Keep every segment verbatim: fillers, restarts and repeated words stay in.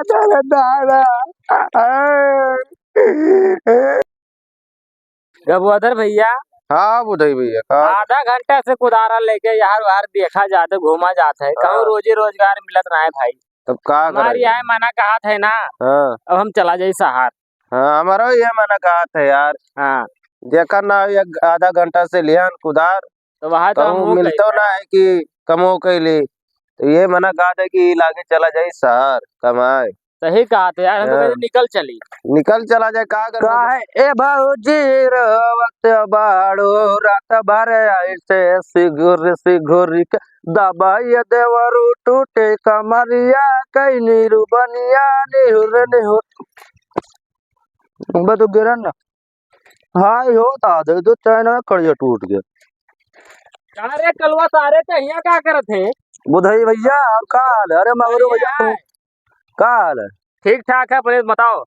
दादा, दादा। गबोधर भैया। हाँ बुधई भैया, का? आधा घंटा से कुदारा लेके यार वार देखा जात है, घूमा जात है, कहूँ हाँ। रोजी रोजगार मिलत ना है भाई। तब का हमार करे? यह मना कहत है ना, हाँ। अब हम चला जाई शहर। हाँ, हमारा ये मना कहत है यार। हाँ। देखा ना, ये आधा घंटा से लिहन कुदार, तो वहाँ तो कहूँ हम हो मिलतो गए। ना है कि कमो कैली, तो ये मना कहत है कि लागे चला जाई शहर कमाए। सही कहत है यार, हम तो हाँ। कहते निकल चली। निकल चला जाए, का करे? काहे ए भौजी रोवत बाड़ू, रात भर ऐसे सिघुर सिघुर के दबाइए देवरू, टूटे कमरिया, कई नीरू बनिया, निहुर निहुर। बदु गिरन ना। हाय हो दादा, तो चैन में कड़िया टूट गया। अरे कलवा सारे, ते हियाँ का करत है? बुधई भैया, और का हाल है? अरे मगरू अरे भैया, हाय। का हाल है? ठीक ठाक है, अपने बताओ।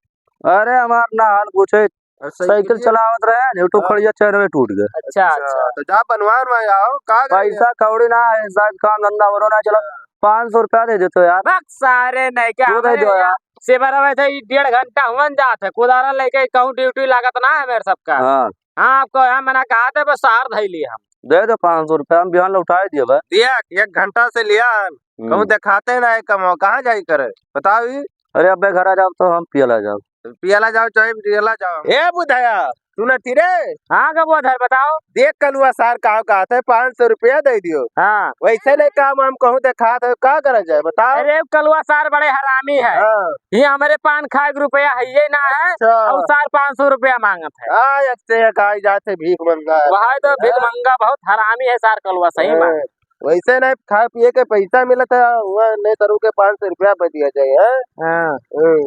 अरे हमार ना हाल पूछे, और साइकिल साइकिल? चलावत रहे, यूट्यूब हाँ। खड़िया चैन में टूट गया। अच्छा, अच्छा, अच्छा। तो जा बनवा बनवा आओ, का करे? पैसा कौड़ी ना है, साहब, काम धंधा हो ना, चलो हाँ। पाँच सौ रुपया दे देते यार। बक सारे नहीं क्या, तू दे हमारे दो यहाँ यार। सेवा रहे थे, ये डेढ़ घंटा हुवन जात है, कुदारा लेके कहूँ ड्यूटी लागत ना है मेरे सबका। हाँ। हाँ, आपको यहाँ मना कहा था, बस सार धई लिए हम। दे दो पाँच सौ रुपया, हम बिहान लौटाए दिए बा। देख, एक घंटा से लिया हन, हम्म। कहूँ देखाते ना है कमाओ, कहाँ जाई करे? बताओ ई। अरे अबे घर आ जाओ तो हम पियला जाओ। पियला जाओ, चाहे पियला जाओ। ए बुधया, सुनत ही रे? हाँ गबोधर, बताओ। देख कलुआ सार का कहत है, पाँच सौ रुपया दे दियो। हाँ। वैसे नहीं काम हम कहूँ देखात है, का करा जाए बताओ? अरे कलुआ सार बड़े हरामी है। हाँ। ये हमारे पान खाए के रुपया है ये ना है, अच्छा। और सार पाँच सौ रुपया मांगत है। हाँ, ऐसे खाई जाते भीख मंगा है। वह तो भीख हाँ। मंगा, बहुत हरामी है सार कलुआ, सही में। हाँ। वैसे नहीं खाए पिए के पैसा मिलत है, वह नहीं तरू के पाँच सौ रुपया बच गया जाए, हाँ? हाँ। हाँ।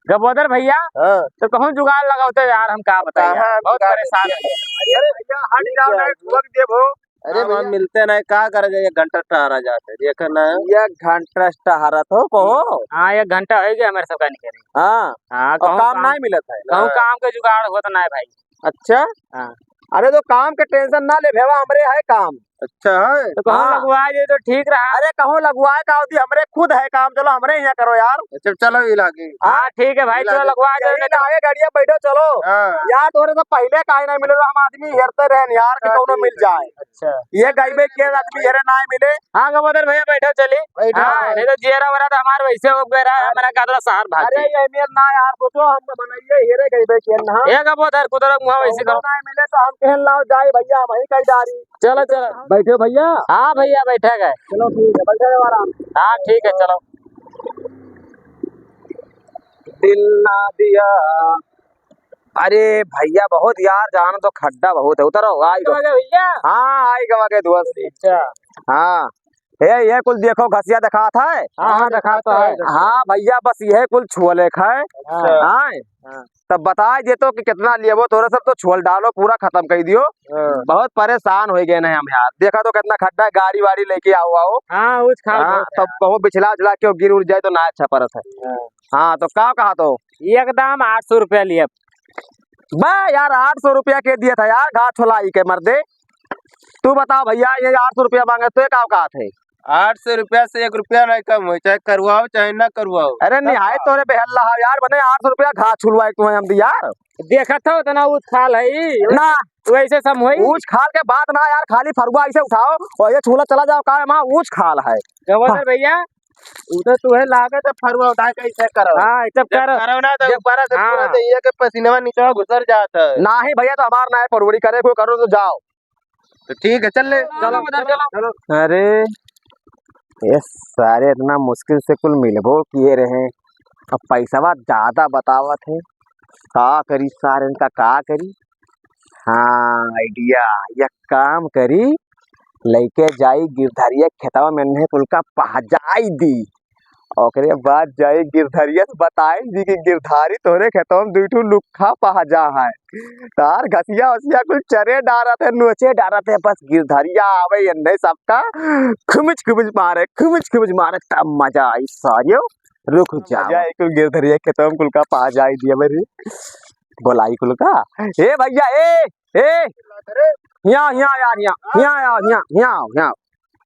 गबोधर भैया, हाँ। तो कहूँ जुगाड़ लगाओ तो यार, हम का बताएं यार, कहाँ बहुत जुगाड़ परेशान है। अरे भैया, हट जाओ, नहीं ठुआ के देबो। अरे हाँ, भैया। मिलते नहीं, का करे जाए, एक घंटा टहरा जाते, देखा ना। एक घंटा टहरत हो, कहो। हाँ, एक घंटा हो गया हमारे सबका निकले। हाँ। हाँ, और कहूँ काम काम, नहीं मिलत है ना। कहूँ काम के जुगाड़ होत ना है भाई। अच्छा। हाँ। अरे तो काम के tension ना ले भेवा, हमरे है काम। अच्छा है। तो कहूँ हाँ। लगवाए दे तो ठीक रहा। अरे कहूँ लगवाए का होती, हमरे खुद है काम, चलो हमरे यहाँ करो यार। अच्छा चलो ये लागे। हाँ, ठीक है भाई, ये चलो लागे। लगवा दे, यही नहीं तो लागे, गाड़िया बैठो चलो। हाँ। यार तोरे तो पहले काहे नहीं मिले, हम आदमी हेरते रहे यार कि अच्छा, कौनो ठीक मिल है, जाए। ठीक है। अच्छा। ये गइबे के आदमी हेरे ना मिले। हाँ गबोधर भैया बैठो चली। बैठो। हाँ, नहीं तो जियरा वरा तो हमार वैसे हो गए रहा, हाँ। हमारा कादरा शहर भाग अरे गई। ये मेर ना यार, सोचो हम बनाइए हेरे गइबे के ना। ए गबोधर कुदरत मुहा वैसे करो। ना मिले तो हम कहन लाओ जाए भैया, वही कई डारी। चलो, चलो। बैठो भैया। हाँ भैया, बैठे गए। चलो ठीक है, बैठे रहो आराम से। हाँ, ठीक है, चलो। दिल ना दिया। अरे भैया, बहुत यार, जान तो खड्डा बहुत है, उतरो, आई गो। आ गए भैया। हाँ, आई गवा के दोस्त। अच्छा। हाँ। ए, ये कुल देखो, घसिया दिखात है। हाँ, हाँ, दिखाता है। हाँ भैया, बस यह कुल छुअले खाए। अच्छा। हाँ। हाँ। तब बताए देतो कि कितना लेबो, तोरे सब तो छोल डालो, पूरा खत्म कर दियो। हाँ। बहुत परेशान हो गए हैं हम यार। देखा तो कितना खड्डा है, गाड़ी वाड़ी लेके आओ, आओ। हाँ, उस खाल हाँ, बहुत है तब यार। बहुत बिछला उछला के गिर उड़ जाए तो ना अच्छा परत है। हाँ। हाँ, तो का कहा तो? एकदम आठ सौ रुपया लिए। बे यार, आठ सौ रुपया के दिया था यार, घास छोलाई के मर्दे। तू बताओ भैया, ये आठ सौ रुपया मांगे तो ये का औकात है? आठ सौ रुपया से एक रुपया नहीं कम हो, चाहे करवाओ चाहे ना करवाओ। अरे निहायत तोरे बेहल्ला है यार, बने आठ सौ रुपया घास छुलवाए तुम्हें हम दी यार। देखत हो इतना ऊंच खाल है ई। ना। वैसे सम होई? ऊंच खाल के बात ना यार, खाली फरुआ ऐसे उठाओ और ये छूला चला जाओ, का है वहाँ ऊंच खाल है। गवर्नर हाँ। भैया, उधर तुम्हें लागत है फरुआ उठा के ऐसे करो। हाँ, ये सब जब करो। करो ना तो जब ऊपर से पूरा हाँ। देहिया के पसीनवा नीचे घुसर जात है। ना ही भैया, तो हमार ना है फरुड़ी करे, कोई करो तो जाओ। तो ठीक है, चल ले। चलो, चलो, चलो। अरे, ये सारे इतना मुश्किल से कुल मिलबो किए रहे, अब पैसवा ज्यादा बतावत है, का करी सारे इनका, का करी? हाँ, idea, एक काम करी, लइके जाई गिरधरिया खेतवा में, इन्हें कुल का पहजाई दी, ओकरे बाद जाई गिरधरिया से बताई दी कि गिरधारी तोरे खेतवा में दुई ठो लुक्खा पहजा है। तार घसिया उसिया कुल चरे डारत है, नोचे डारत है, बस गिरधरिया आवे, एन्ने सबका खुमिच खुमिच मारे, खुमिच खुमिच मारे, तब मजा आई सारियो। रुक जाओ। मजा आई कुल गिरधरिया खेतवा में कुल का पहजाई दिया मेरी। बोलाई कुल का, "ए भैया, ए, ए, हिया, हिया यार, हिया, हिया यार, हिया, हिया, हिया।"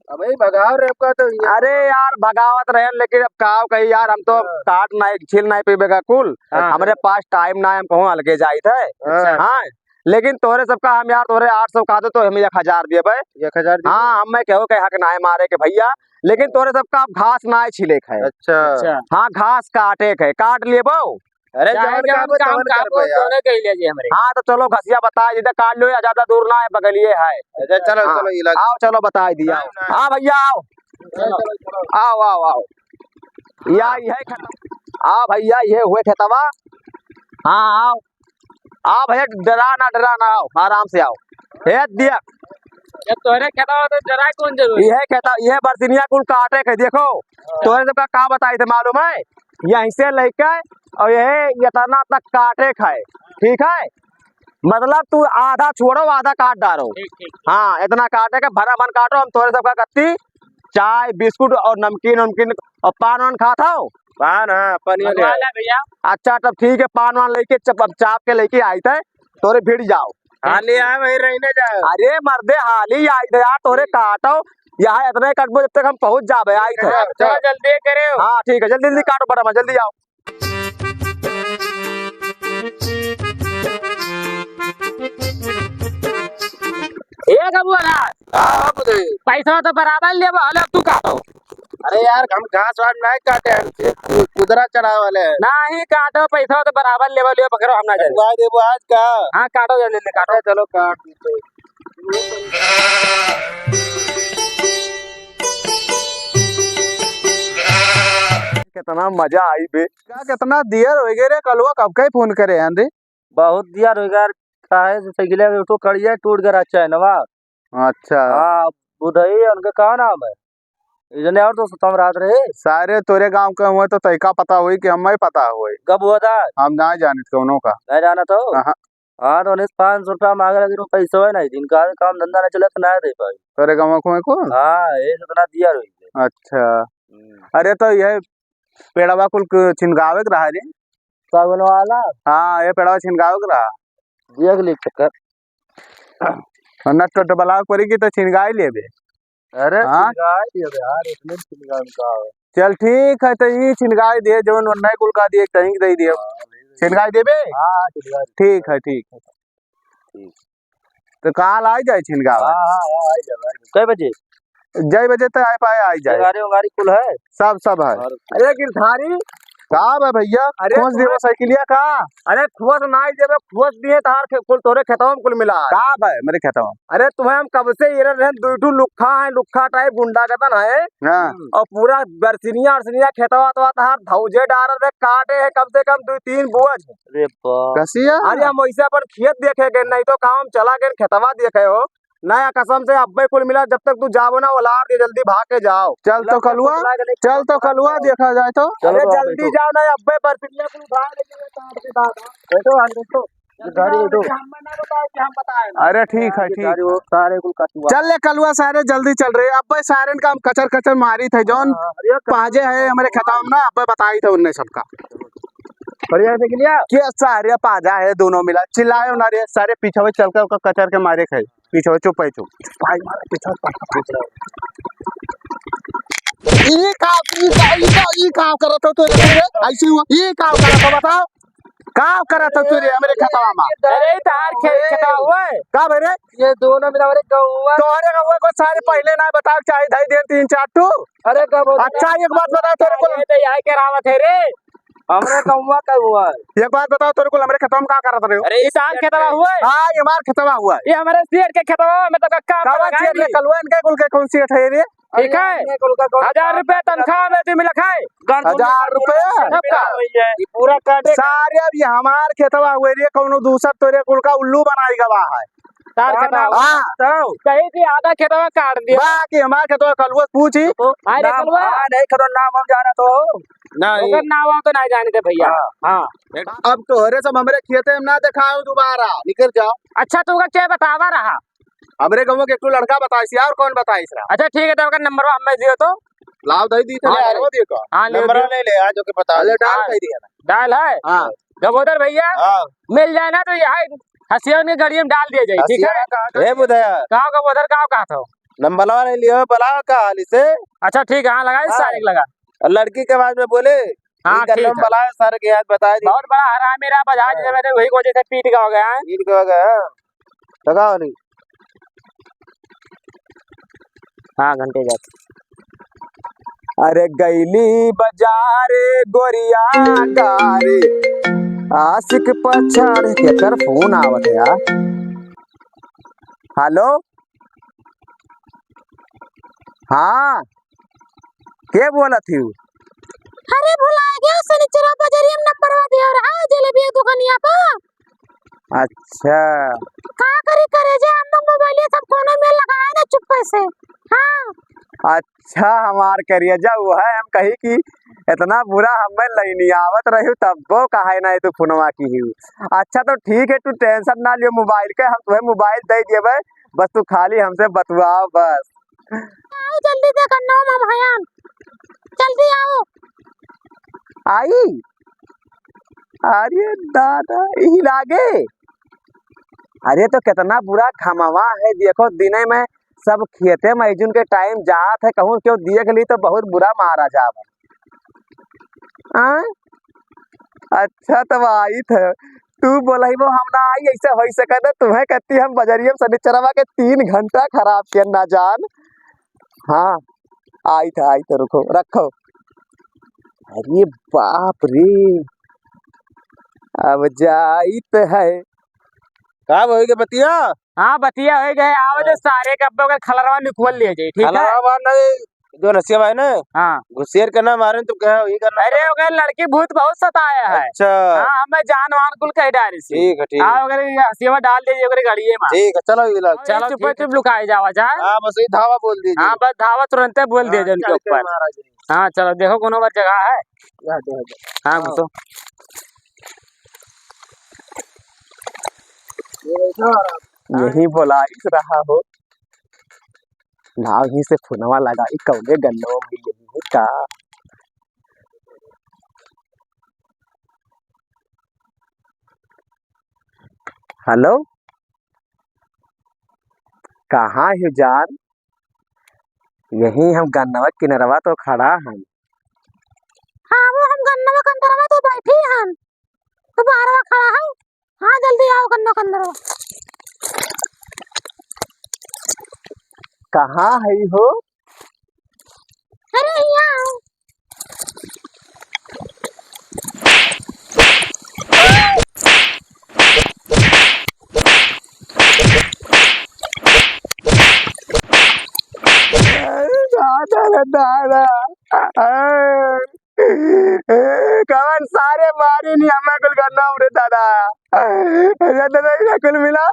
अब यही भगाव रहे आपका तो ये। अरे यार, भगावत रहे, लेकिन अब का कही यार, हम तो हाँ। काट नाहीं, छील नाहीं पइबे का कुल। हाँ। हमरे पास टाइम नाहीं, हम कहूँ अलगे जाइत है। हाँ। हाँ, लेकिन तोहरे सबका हम यार, तोहरे आठ सौ काट दो तो हम एक हजार दिए भाई। एक हजार दिए? हाँ, हम मैं केहू के हक नाहीं मारे के भइया, लेकिन तोहरे सबका अब घास नाहीं छीले के है। अच्छा। अच्छा। हाँ, घास काटे के है, काट लेबो। अरे, चाहे जवन जवन कहबो, काम तवन काबो, करबो यार। तोरे कहि ले जी हमरे। हाँ, तो चलो, घसिया बताइ दी, काट लो, या ज्यादा दूर ना है, बगलिए है। अच्छा, चलो, हाँ। चलो, इलाज। आओ, चलो, बताइ दिया। नहीं, नहीं। हाँ, भइया, आओ। चलो, चलो, चलो। आओ, आओ, आओ। या, यह खेत-, हाँ, भइया, यह हुए खेतवा। हाँ, आओ। आओ, भइया, डरा ना, डरा ना, आओ, आराम से आओ। हे, दिया। जब तोहरे खेतवा तो डरा कौन जरूरी? यह खेता, यह बरसिनिया कुल काटे के, देखो। तोहरे सबका का बताइत है, मालूम है? यहीं से लेके और यह इतना तक काटे के है, ठीक है? मतलब तू आधा छोड़ो, आधा काट डारो। ठीक, ठीक। हाँ, इतना काटे के भरा मन काटो, हम तोहरे सबका गत्ती चाय, बिस्कुट और नमकीन, नमकीन और पान वान खात हो? पान, हाँ, पानियो ले आए। वाला भइया। अच्छा, तब ठीक है, पान वान लेके चप-, अब चाप के लेके आइत है, तोरे भिड़ जाओ। हाँ, ले आए, वहीं रहने जाओ। अरे मर्दे, हाली आइत है यार, तोरे काटो, यहाँ इतने कटबो जब तक हम पहुँच जाबे, आइत है। हाँ, चलो, जल्दी करे हो। हाँ, ठीक है, जल्दी, जल्दी काटो, बड़ा जल्दी आओ। ए गबुआ राज, हाँ, हाँ, बुधे। पैसा तो बराबर लेबो, हले तू काटो। अरे यार, हम घास वास नाहीं काटे, हम कु-, कुदरा चढ़ावे वाले हैं। नाहीं काटो, पैसा तो बराबर लेबो, लेबो, पकड़ो, हम ना जाने। कटवा देबो आज का? हाँ, काटो, जल्दी, जल्दी काटो। चलो, काट दीजिए। कितना मजा आई बे। का, कितना देर होइ गए रे, कलुआ कब का ही फोन करे हैं रे? बहुत देर होइ गया, काहे से साइकिल में उठो कड़िया टूट गया चैनवा। अच्छा। हाँ, बुधई उनके का नाम है? इजने और तो सुतम रात रहे। सारे तोरे गांव के हुए तो तैका पता होई कि हमें पता होई। गबुआदार। हम ना जानित कौनो का। नहीं जाना तो? हाँ। हाँ, तो उन्नीस पाँच सौ रुपया मांगे लगे, वो पैसे है नहीं, दिन का काम धंधा नहीं चले तो नहीं दे पाई। तोरे गाँव को है कौन? हाँ, ये इतना दिया रही है। अच्छा। हम्म। अरे तो ये पेड़वा कुल क-, छिनगावे के रहा रे। सागवान वाला? हाँ, ये पेड़वा छिनगावे के रहा। देख ले चक्कर। और नट टट बलाक परी की तो छिनगाई लेबे। अरे, हाँ? छिनगाई दियो यार, इतने छिनगाई में का है? चल, ठीक है, तो ई छिनगाई दे, जौन ओन्ने कुल का दिए, कहीं दे दिए। हाँ, दे दे। छिनगाई देबे? हाँ, हाँ, छिनगाई दे। ठीक है, ठीक है। ठीक। तो काल आई जाए छिनगावा? हाँ, हाँ, हाँ, आई जाए, आई जाए। कै बजे? जय बजे तक आए पाए, आई जाए। गाड़ी उंगाड़ी कुल है? सब, सब है। अरे गिरधारी, का बा भइया? अरे खोस तुम्हें देबो साइकिलिया का? अरे खोस नाई देबे, खोस दिए तार खे-, कुल तोरे खेतवा में कुल मिला है। का बा मेरे खेतवा में? अरे तुम्हें हम कब से ये रहे हैं, दुई ठू लुक्खा है, लुक्खा टाइप गुंडा कतन है। हाँ। और पूरा बरसिनिया अरसिनिया खेतवा तो तार धौजे डार रहे, काटे है कम से कम दुई तीन बोझ। अरे बा। कसिया? अरे हम वैसे अपन खेत देखे गए, नहीं तो काम चला गए खेतवा देखे हो। नया कसम से अब्बे कुल मिला, जब तक तू जाबो ना, ओलार दे, जल्दी भाग के जाओ। चल तो कलुआ, चल तो कलुआ, देखा जाए तो। चलो अरे तो आप जल्दी बैठो। जाओ ना, अब्बे बरसिनिया कुल उठा ले, काट के दादा। बैठो, आ बैठो। जल्दी गाड़ी आओ, बैठो। हम ना बताओ कि हम बताए। अरे ठीक है, ठीक गाड़ी है। वो सारे कुल कटुआ। चल ले कलुआ, सारे जल्दी चल रहे। अब्बे सारे का हम कचर कचर मारी थे, जौन हाँ, अरे पाजे है हमारे खेतवा में ना, अब्बे बताई थे उनने सबका। बढ़िया से क्लियर? के सारे पाजा है दोनों मिला, चिल्लायो ना रे, सारे पीछे चल के ओकर कचर के मारे खाई। पीछे चुप है, चुप। भाई मारे पीछे, पीछे। ई का, ई का, ई का, ई का करत हो तू रे? ऐसे हुआ, ई का करत हो, बताओ? का करत हो तू रे हमरे खेतवा में? अरे, तार खे-, खेतवा हुआ है? का भाई रे? ये दोनों मिला रे गौवा। तोहरे गौवा को सारे पहले ना बताओ, चाहे धाई दे तीन चार ठो। अरे, गौवा। अच्छा, एक बात बताओ, तोरे को ये तो यहाँ के रावत है रे। हमरे गौवा का हुआ है। एक बात बताओ, तोरे कुल हमरे खेतवा में का करत रहे हो? अरे, ई तार खेतवा हुआ है? हाँ, ये हमार खेतवा हुआ है। ये हमारे सेठ के खेतवा में तो का, का कावा लगाई सेठ रे, ली। कलुआ इनके कुल के कौन सेठ है रे? ठीक है? अरे, इनके कुल का कौन हजार रुपया तनख्वाह में तुम लिखा है। हजार रुपया? सबका। ये पूरा काटे। सारे अब ये हमार खेतवा हुए रे, कौनो दूसर तोरे कुल का उल्लू बनाई गवा है। तार हाँ, खेतवा। हाँ। तो कहीं भी आधा खेतवा काट दिया। बा कि हमार खेतवा कलुआ पूछी। अरे नाम, कलुआ। हाँ, नहीं करो, नाम हम जाना तो। नहीं। ओकर नाम हम तो नहीं जानते भैया। हाँ। हाँ। अब तोहरे सब हमरे खेते में ना देखाओ दोबारा, निकल जाओ। अच्छा, तू का क्या बतावा रहा? हमरे गाँव के एक ठो लड़का बताइस, और कौन बताइस रहा? अच्छा, ठीक है, तो ओकर नंबरवा हमें दियो तो। लाओ, दे दी तो हाँ, ले, ले। वो दियो का? हाँ, ले नंबरवा दियो। ले ले, आज ओके बता अरे, दे। डाल हाँ। कर दिया ना। डाल है? हाँ। गबोदर भैया, हाँ। मिल जाए ना तो यहाँ हसिया के गड़िया में डाल दिया जाए, ठीक है? हसिया कहाँ का? ए बुधया। गाँव गबोदर, गाँव कहाँ था? नंबरवा ले लियो, बुलाओ का हाली से। अच्छा, ठीक है, हाँ, लगाए हाँ। सारे के लगा। और लड़की के आवाज में बोले, हाँ, "ई गल्लो ठीक में है। बुलाओ, सारे के याद बताए दी।" बहुत बड़ा हरामी रहा, बजाज हाँ। ले मेरे, वही वजह से पीट का हो गया है। पीट का हो गया, हाँ। तो का होली? हाँ, घंटे जाते। अरे गैली बाजार गोरिया गारी, आशिक पछाड़, केकर फोन आवत है यार? हेलो, हाँ, के बोलत हिउ? अरे भुला गया, सनिचरा बजरिया में नंबरवा दिया रहा, जलेबिया दुकानिया पर। अच्छा। का करी करेजा, हम लोग मोबाइलिया सब कोनो में लगाए ना चुप्पे से। हाँ। अच्छा, हमार करेजा, वो है, हम कही कि इतना बुरा हमें लइनी आवत रही, तब्बो काहे ना तू फोनवा किहिउ। अच्छा, तो ठीक है, तू tension ना लियो मोबाइल के, हम तुम्हें मोबाइल दे देबे, बस तू खाली हमसे बतुआओ बस। आओ जल्दी से, गन्नवा में हम हयान, जल्दी आओ। आई? अरे दादा, यही लागे। अरे तो कितना बुरा घमवा है, देखो दिने में सब खेते में जून के time जात है, कहूँ क्यों देख ली तो बहुत बुरा मारा जावा। आय? अच्छा, तब आइत है। तू बोलइबो हम ना आई, ऐसे होइ सकत है, तुम्हें कहती हम बजरिया में सनिचरवा के तीन घंटा खराब किया ना जान। हाँ, आइत है, आइत है, रुको, रखो। अरे बाप रे, अब जाइत है। का होई गे बतिया? हाँ, बतिया होइ गए। आवे दे हाँ। सारे के अब्बे ओकर खलरवा निकल लिए जाई, ठीक है? खलरवा नहीं, जो नसिया भाई ना, हाँ। घुसेर के ना मारे, तो कहे, "ई करना अरे, पड़ा।" ओकर लड़की भूत बहुत सताया है। अच्छा। हाँ, हमें जान वान कुल कह डारी सी। ठीक है, ठीक। हाँ, ओकर हसिया डाल दे, ओकर गाड़िए में। ठीक है, चलो, ये ला। और चलो, चुपे ठीक है। चुप लुकाए जावा जा। हाँ, बस ये धावा बोल दीजिए। हाँ, बस धावा तुरंते बोल दे हाँ, दे उनके चल के ऊपर। मारा जाए। हाँ, चलो, देखो, कोनो बार जगह है। जा, जा, जा। हाँ, हाँ। घुसो। ये बैठो आराम से। यही बोलाइस रहा हो। लाओ, यहीं से फोनवा लगाई, कौने गन्नवा में यही है का? हेलो, कहाँ है जान? यहीं हम गन्नवा किनरवा तो खड़ा हन। हाँ, वो हम गन्नवा किनरवा तो बैठी हन। तो बाहरवा खड़ा है। हाँ, जल्दी आओ, गन्ना किनरवा। कहाँ है हो? अरे, यहाँ आओ। अरे दादा रे दादा। ए, कवन सारे मारी नी हमें कुल गन्ना उड़े दादा। अरे दादा, इन्हें कुल मिला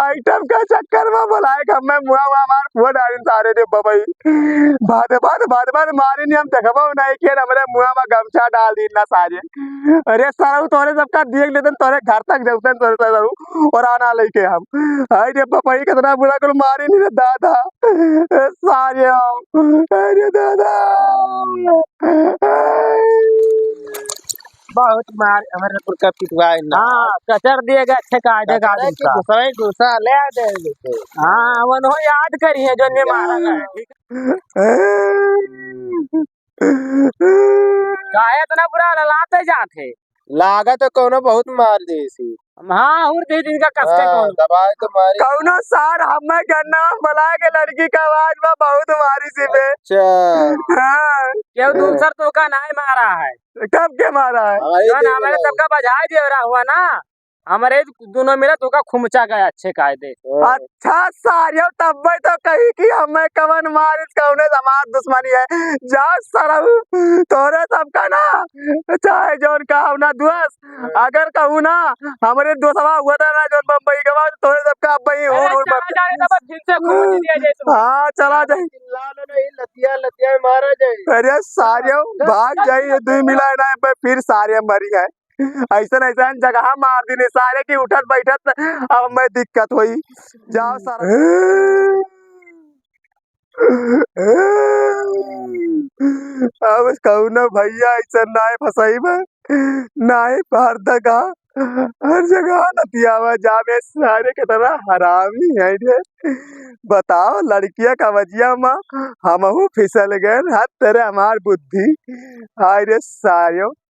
item का चक्कर में बोलाए कि हमें मुआ, मुआ मार फुआ डालिन सारे रे बबई। बाद, बाद, बाद, बाद मारी नी हम देखबो नहीं कि हमरे मुआ में गमछा डाल दी ना सारे। अरे सारा तोरे सबका देख लेते तोरे घर तक जाते तोरे सारा और आना लेके हम। हाय रे बबई, कितना बुरा कुल मारी नी रे दादा। ए, सारे, अरे दादा। बहुत मार, हमारे कुल का पिटवाए ना। हाँ, कचर दिए गए अच्छे कायदे का कचरा आदमी की का। घुसवाई घुसा ले आ जाएंगे तो। हाँ, वनो याद करिए जो ने मारा है, ठीक है? काहे इतना बुरा ललाते जात है? लागत है कौनो बहुत मार देसी। हाँ, और दे दिन का कस के हाँ, कौनो। दबाए तो मारी। कौनो सार हमें गन्ना में बुला के लड़की का आवाज में बहुत मारी सी बे। अच्छा। हाँ। केहू दूसर तो का नाय मारा है। कब के मारा है? हमारे जौन देख हमारे लो। सबका बजाए देवरा हुआ ना, हमारे दोनों मिला तो का खुमचा गया अच्छे कायदे। हाँ। अच्छा सारियो, तब्बे तो कही कि हमें कवन मारिस, कौने से हमार दुश्मनी है। जा सरऊ, तोरे सबका ना, चाहे जौन का हो ना दोस्त, अगर कहूँ ना, हमरे दोस्तवा हुआ था ना, जौन बम्बई गवा, तोरे सबका अब वही हो, अरे, हो, चला बम्बई। जाने दो, बस जिनसे घूम लिया जाए तो। हाँ, चला जाए। चिल्ला लो नहीं, लतिया, लतिया मारा जाए। अरे, सारे हाँ, भाग जाए, ये दो मिला है ना, फिर सारे मरी है। ऐसन, ऐसन जगह मार दीनी सारे की उठत बैठत अब मैं दिक्कत होई। जाओ सारा। अब कौनो भैया ऐसन नाय फंसाई बा। नाही पर्दा का, हर जगह नतियावा जाबे, सारे कितना हरामी है रे। बताओ, लड़किया का वजिया मा हमहू फिसल गए, हद तेरे हमार बुद्धि। हाय रे सायो,